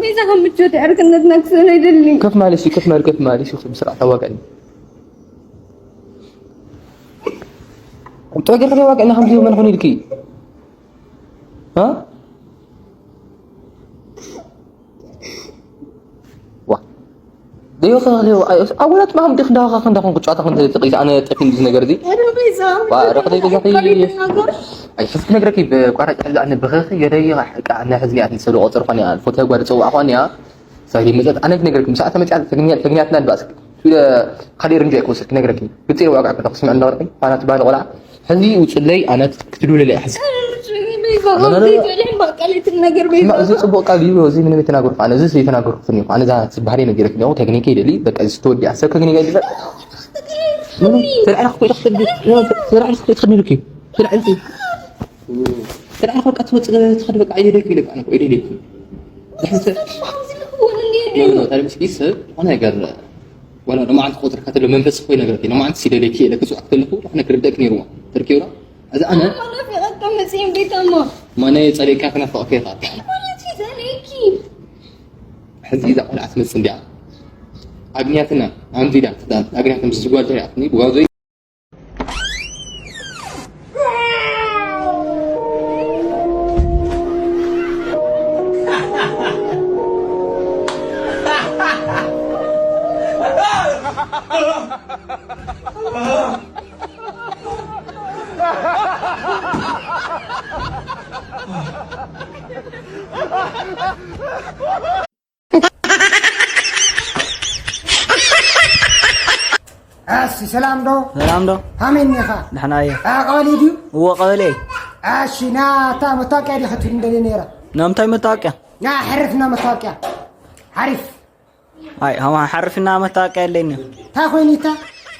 ቤዛ ከም ምቾት ዕርክነትና ክስእን ኣይደልን። ከፍ ማለት እዩ፣ ከፍ ማለት፣ ከፍ ማለት እዩ፣ ብስርዓት ኣዋጋእኒ። ጥበ ገርክን የዋጋእኒ ከምዚ መን ኾን ኢልኪ? እ? ዋ። ደዮ ከ-፣ ደዮ፣ ኣይ፣ ኣወላት ማም ዲኽ ዳኻ ክንዳ ኹን ክጫታ ኹን ተቂስ ኣነ ጠፊን እዚ ነገር እዚ። ኧረ ቤዛ፣ ዋ፣ ኧረ ከደይ ገዛኺ። ካልእ ነገር። ኣይ፣ ሕዚ ክነግረኪ ብቋራጭ ሕዚ ኣነ ብኸኺ ገደይ ቃ ኣነ ሕዚ ኒኣት ንሰሉ ቆጽር ኾን እያ። ፎቶ ጓል ጽዋዕ ኾን እያ። ሳይዲ መጸት ኣነ ክነግረኪ፣ ምሳኣ ተመጽያ ተግንያ-፣ ተግንያትና ንባእስ። ኢለ ካልእ ርምጃ ኣይክወስድ ክነግረኪ። ብጽሪ ዋጋ ከተኽስሚ እንዳወርቂ፣ ፋና ትባህል ቆልዓ። ሕዚ ውጽለይ ኣነ ክትድውለለይ ሕዚ። ኧረ ቤዛ፣ ላ፣ ላ፣ ላ፣ ላ። ቤዛ፣ ልሕም በቃ፣ ልትል ነገር ቤዛ። እማ እዚ ጽቡቕ ቃል እዩ፣ እዚ ምንም የተናገርኩ ኣነ፣ እዚ ዘይተናገርኩ ፍኒ እኮ። ኣነ እዛ ዝበሃል ነገር ነው፣ ተግኒክ ይደሊ፣ በቃ፣ እዚ ተወዲ ኣሰብ ከግኒክ ይደሊ። ምንም፣ ተልዓለ እኮ ኢለ ክትብል፣ ተልዓለ እኮ ኢለ ክትብል፣ ተልዓለ። ተልዓለ እኮ ትወጽእ ትኸድ በቃ፣ ኣይደልኩ ኢለ፣ ኣነ እኮ ኣይደልኩ። ድሕሪ ሰብ፣ ኖ፣ ኖ፣ ታዲያ ምስኪ ሰብ ዝኾነ ነገር፣ ዋላ ሎማዓንቲ ቁጥር ከተሎ መንፈስ እኮ ይነግረኪ። ሎማዓንቲ ሲደለኪ ኢለ ክጽዋዕ ከለኹ፣ ዝኾነ ክርደእክ ነይርዎ። ተርኪብና። እዚ ኣነ ናፊቐካ መጽእን ቤታማ። ማነ ጸሊእካ ክናፍቐካ ኢኻ። ማለት እዩ ጸሊእኪ። ሕዚ እዛ ቆልዓ ትመጽእ እንዲያ። ኣግንያትና፣ ኣምዚዳ፣ ኣግንያት ምስ ዝጓል ተሪኣትኒ፣ ብጓዞይ። እሺ፣ ሰላም ዶ? ሰላም ዶ? ሃመይ እኒኻ? ደሕና እየ። አ፣ ቀበሌ ድዩ? እዎ፣ ቀበሌ። እሺ፣ ናታ መታወቂያ ዲኻ ትብል እንደልየ ነይራ? ናምንታይ መታወቂያ? ና ሕርፍና መታወቂያ። ሓሪፍ። ኣይ፣ ሃዋ ሓርፍና መታወቂያ የለይን። እንታይ ኮይኒታ?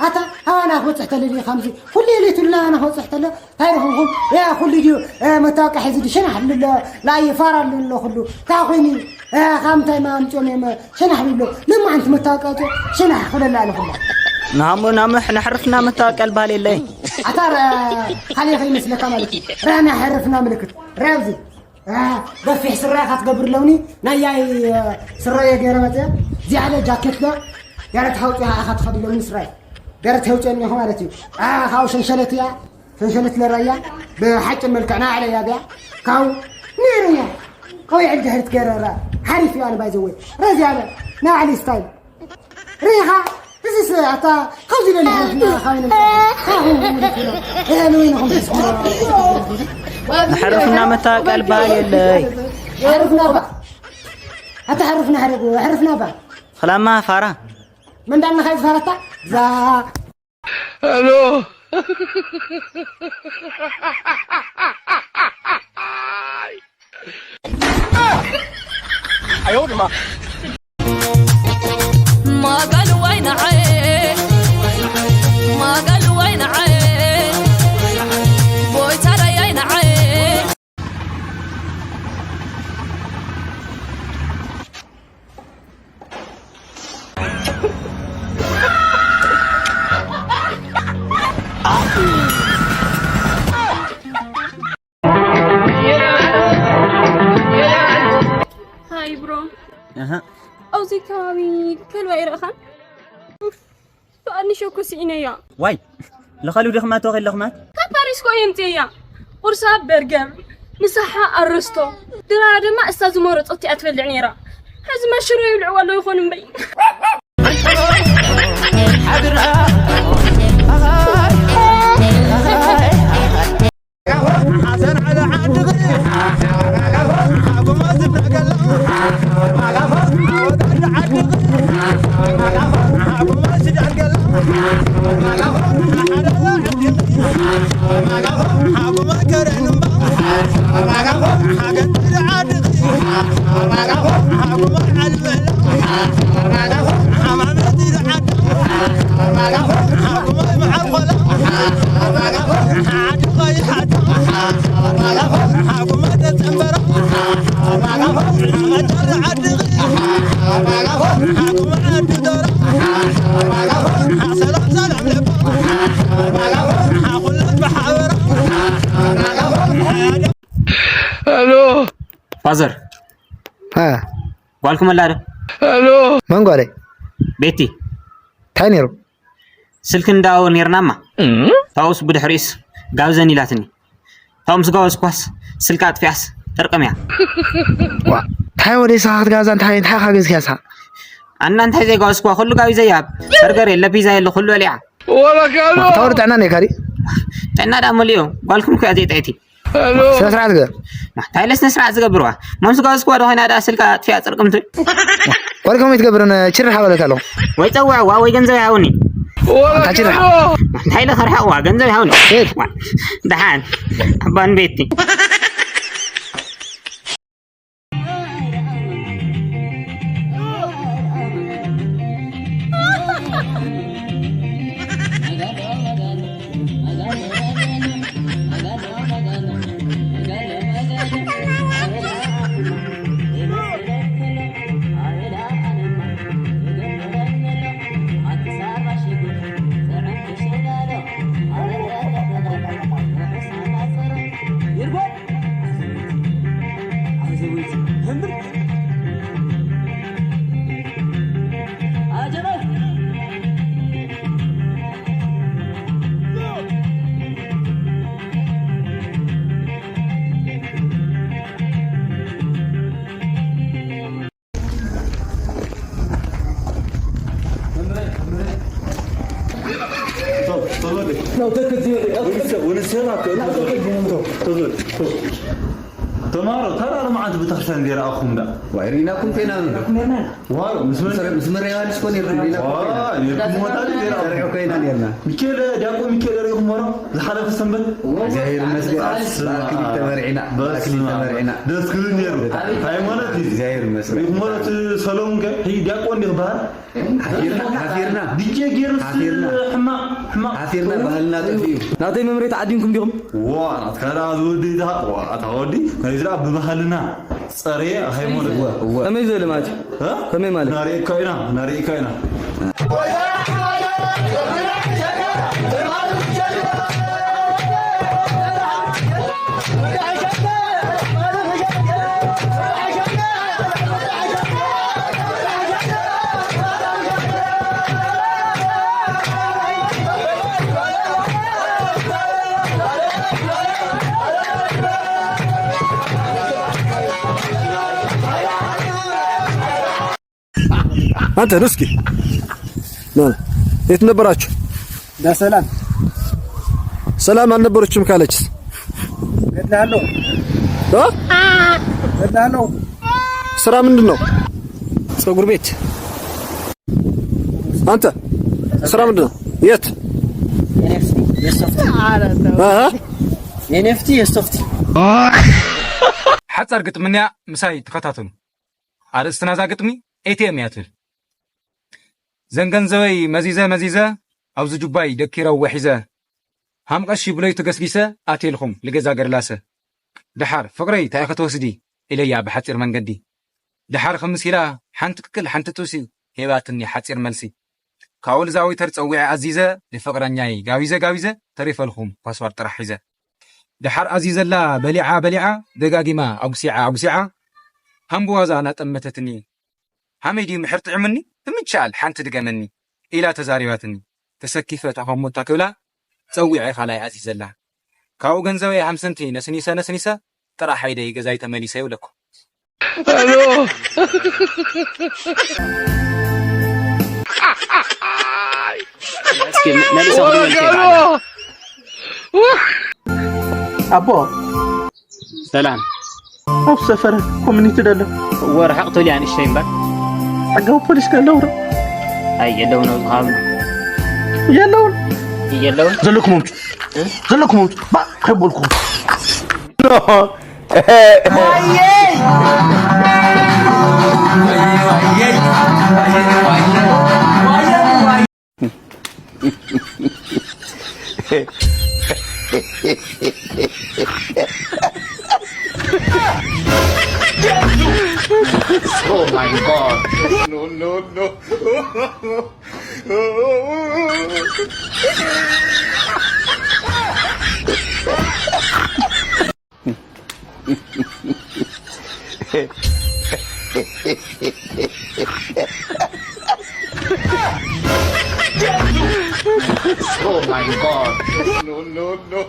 ኣታ ሃዋና ክበጽሕ ተለሊ ከምዚ። ኩሉ የሌቱልና ሃዋና ክበጽሕ ተለ። እንታይ ረኹምኩም? ያ ኩሉ ድዩ፣ እ፣ መታወቂያ ሒዙ ድዩ? ሸናሕ ልሎ፣ ላየ ፋራ ልሎ ኩሉ። እንታይ ኮይኑ? እ፣ ካብ ምንታይ ማ ኣምጽኦም እዮም? ሸናሕ ልሎ። ልማዓንቲ መታወቂያ ኣውጽኦ፣ ሸናሕ ክብለላ ኣለ ኩላ። ንሃሞ፣ ናሞ፣ ንሕርፍና መታወቂያ ልበሃል የለይ። ኣታ ረ-፣ ካልእ ከይመስለካ ማለት እዩ። ራና ሕርፍና ምልክት። ራብዚ። አ፣ ገፊሕ ስረ ኢኻ ትገብር ለውኒ፣ ናያይ፣ እ፣ ስረ እየ ገይረ መፅአ። እዚኣ ለ ጃኬት ዶ፣ ገረ ተውፅያ ኢኻ ትኸዲ ለውኒ ስረ። ገረ ተውፅያ እኒኹ ማለት እዩ። አ፣ ካብኡ ሸንሸለት እያ፣ ሸንሸለት ለራያ፣ ብሓጭር መልክዕ ናይ ዕለያ ቢያ፣ ካብኡ ነይሩ እያ። ከውይ ዕል ድሕሪት ገይረ ራ፣ ሓሪፍ እዩ ኣነ ባይ ዘ ወይ። ረዚ ኣለ፣ ናይ ዕሊ ስታይል። ሪኻ፣ እዚስ ኣታ፣ ካብዚ ለለ ሕርፍና፣ ካብ ነምጽእ። ካኹም ምልክት ነው። እህል ወይንኹም ሕዝቡ። ንሕርፍና መታወቂያ ልበሃል የለይ። ሕርፍና ባ። ኣታ ሕርፍና ሕረጉ፣ ሕርፍና ባ። ኽላማ ፋራ። መን ዳና ኻይ ዝፈረታ? ዛ። ሄሎ። ማጋሉ ዋይ ንዓይ፣ ማጋሉ ዋይ ንዓይ፣ ጎይታ ዳያይ ንዓይ። ሃይ ብሮ፣ ኣሃ። ኣብዚ ከባቢ ከልባ ይረእኻን? ብኣንሾ እኮ ስኢነያ። ዋይ፣ ለኸሉ ዲኽማ ተወኺል ለኽማት? ካብ ፓሪስ እኮ እየ ምፅእያ። ቁርሳ በርገር፣ ምሳሓ ኣረስቶ፣ ድራራ ድማ እሳ ዝመረፀቶ እያ ትበልዕ ነይራ። ሕዚ ማሽሮ ይብልዕዋ ኣለዉ ይኾኑ እምበይ። ፋዘር፣ ጓልኩም ኣላ ዶ? መን ጓለይ? ቤቲ። እንታይ ነይሩ? ስልኪ እንዳወ ነይርናማ። ታውስ ብድሕሪስ ጋብዘን ኢላትኒ። ታው ምስ ጋወዝኳስ ስልካ ኣጥፊኣስ ጠርቅም እያ። ዋ፣ እንታይ ወደ ኢኻ ክትጋዛ? እንታይ፣ እንታይ ኢኻ ገዝካያ ኢኻ? ኣና እንታይ ዘይጋወዝኳ ኩሉ ጋቢዘያ። በርገር የለ፣ ፒዛ የለ፣ ኩሉ በሊዓ። ወላ ካሎ። ታወር ጥዕና ነይ ካሪ? ጥዕና ዳ መሊኡ። ጓልኩም እኮ እያ ዘይጥዕቲ። ስነ ስርዓት ግበር። እንታይ ኢለ ስነ ስርዓት ዝገብርዋ? ማምስ ጋውዝ ክዋ ዶ ኮይና ዳ ስልካ ኣጥፊኣ ጽርቅምቱ። ወልከም ይትገብርን ችርሕ ኣበለካ ኣለኹ። ወይ ጸውዕዋ ወይ ገንዘብ ይሃውኒ። ኣንታ ችርሕ። እንታይ ኢለ ከርሕቕዋ ገንዘብ ይሃውኒ። ኬድ? ዋ፣ ደሓን። ኣባን ቤቲ። ተማሮ ተራ መዓልቲ ቤተክርስትያን ዘይረኣኹም ዳ? ዋይ፣ ርኢናኩም ከይና። ዋይ፣ ምስ መን? ምስ፣ ምስ መርያ ዮሃንስ ኮን ርኢና። ዋይ፣ ኔርኩም ወጣ ኔራ። ርኢና ከይና ኔርና። ሚካኤል፣ ዲያቆን ሚካኤል ርኢኹም ወሮ? ዝሓለፈ ሰንበት? እግዚኣብሔር ይመስገን። በስመ ኣብ። ብኣክሊል ተመርዒና። በስመ ኣብ። ብኣክሊል ተመርዒና። ደስ ክብል ኔሩ። ሃይማኖት እዩ። እግዚኣብሔር ይመስገን። ሪኢኹም ወሮ እቲ ሰሎሙን ከ? ህይ ዲያቆን ዲዩ ክበሃል? ሓፊርና፣ ሓፊርና። ዲጄ ጌርስ ሓፊርና። ሕማቕ፣ ሕማቕ። ሓፊርና፣ ባህልና ጠፊኡ። ናተይ መምሬት ዓዲንኩም ዲኹም? ዋ፣ ናትካ ደኣ ዝወዲ ኢኻ። ዋ፣ ኣታ ወዲ፣ ናይዚ ደኣ ብባህልና ጸርየ ሃይማኖት። እወ፣ እወ። ከመይ ዝበለ ማለት እዩ? እ? ከመይ ማለት? ናርእየካ ኢና፣ ናርእየካ ኢና። አንተ ኑ እስኪ። ና፣ ና። የት ነበራችሁ? ዳሰላም። ሰላም አልነበረችም ካለችስ? ገድላለሁ። እ? ገድላለሁ። ስራ ምንድን ነው? ፀጉር ቤት። አንተ ስራ ምንድን ነው? የት? ኤንኤፍቲ የሶፍቲ። ኧረ ተው። ኤንኤፍቲ የሶፍቲ። ሓጻር ግጥምንያ ምሳይ ተኸታተሉ። ኣርእስቲ ናዛ ግጥሚ ኤቲኤም እያ ትብል። ዘን ገንዘበይ መዚዘ መዚዘ ኣብዚ ጁባይ ደኪረ ወሒዘ ሃምቐሺ ብለይቱ ገስጊሰ ኣቴልኹም ልገዛ ገርላሰ ደሓር ፍቕረይ ታይ ከተወስዲ ኢለያ ብሓጺር መንገዲ ደሓር ክምስ ኢላ ሓንቲ ቅቅል ሓንቲ ጥብሲ ሄባትኒ ሓጺር መልሲ ካብኡ ልዛ ዌይተር ጸዊዐ ኣዚዘ ንፍቕረኛይ ጋቢዘ ጋቢዘ ተሪፈልኹም ፓስዋርድ ጥራሕ ሒዘ ደሓር ኣዚዘላ በሊዓ በሊዓ ደጋጊማ ኣጉሲዓ ኣጉሲዓ ሃምብዋዛ ናጠመተትኒ ሃመይ ድዩ ምሕር ጥዕምኒ ብምቻል ሓንቲ ድገመኒ ኢላ ተዛሪባትኒ ተሰኪፈ ታኸሞታ ክብላ ጸዊዐ ካልኣይ ኣዚዘላ ካብኡ ገንዘበይ ሃምሰንቲ ነስኒሰ ነስኒሰ ጥራሕ ኣይደይ ገዛይ ተመሊሰ ይብለኩም እስኪ መልሰ ክድወል ከይድ ኣለ። ኣቦ ሰላም ኣብ ሰፈር ኮሚኒቲ ደሎ ወርሓቕ ትብል እያ ንእሽተይ እምበር ሕጋዊ ፖሊስ ከለውሮ ኣይ የለውን ኣብዚ ከባብና የለውን የለውን ዘለኩም ምቱ ዘለኩም ምቱ ባ ከበልኩ Oh my god. No, no, no. Oh my god. No, no, no.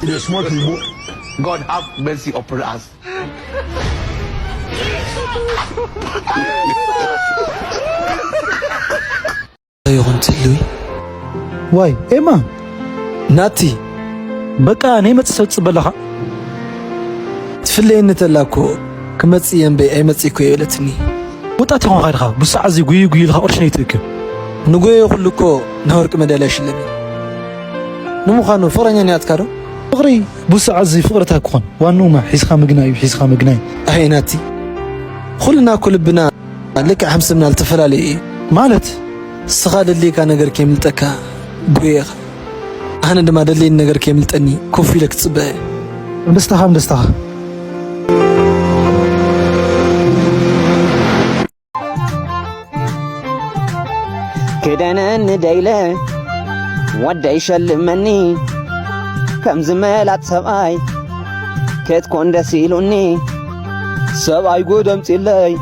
You dey smoke Igbo? God have mercy upon us. ይኹን ትልዊ ዋይ ኤማ ናቲ በቃ ናይ መጽእ ሰብ ትጽበ ኣለኻ ትፍለየኒ ተላ እኮ ክመጽእ እየ እምበይ ኣይመጽእ እኮ የበለትኒ ወጣት ይኾንካ ድኻ ብሰዓት እዚ ጉዩ ጉዩ ኢልካ ቅርሺ ነይትእክብ ንጎየ ኩሉ እኮ ናይ ወርቂ መዳልያ ሽለም እዩ ንምዃኑ ፍቕረኛ ኒኣትካ ዶ ፍቕሪ ብሰዓት እዚ ፍቕሪ እንታይ ክኾን ዋንኡማ ሒዝካ ምግናይ እዩ ሒዝካ ምግናይ ኣይ ናቲ ኩልና እኮ ልብና ልክዕ ከም ስምና ዝተፈላለየ እዩ ማለት ንስኻ ደልየካ ነገር ከይምልጠካ ጉየኻ ኣነ ድማ ደልየኒ ነገር ከይምልጠኒ ኮፍ ኢለ ክጽበ እየ ደስታኻ ደስታኻ ክደነኒ ደይለ ወደይ ሸልመኒ ከምዚ መላጥ ሰብኣይ ክትኮን ደስ ኢሉኒ ሰብኣይ ጉድ ኣምጺለይ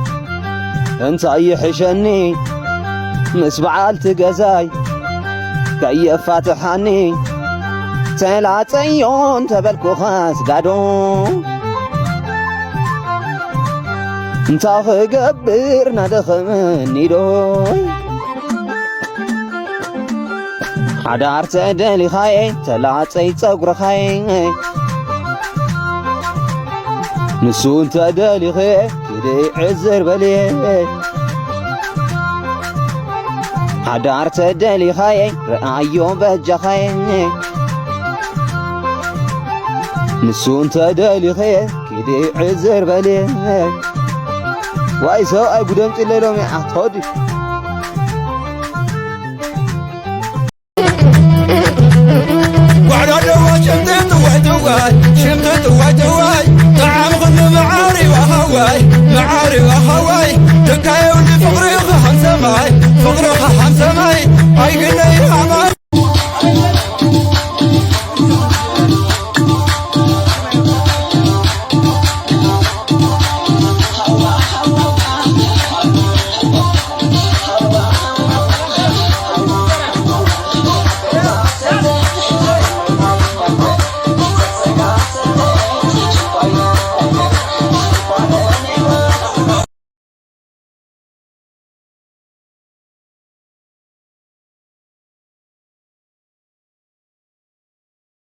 እንታይ ይሕሸኒ ምስ በዓልቲ ገዛይ ከየፋትሓኒ ተላጸዮ እንተበልኩኻስ ጋዶ እንታይ ክገብር ናደኸመኒ ዶ ሓዳር ተደሊኻየ ተላጸይ ጸጉርኻየ ንሱ እንተደሊኸ ኪዲ ዕዝር በልየ ሓዳር ተደሊኻየ ረኣዮ በጃኻየ ንሱ እንተደሊኸ ኪዲ ዕዝር በልየ ዋይ ሰብኣይ ጉደም ፂለ ኢሎም ኣትኸዲ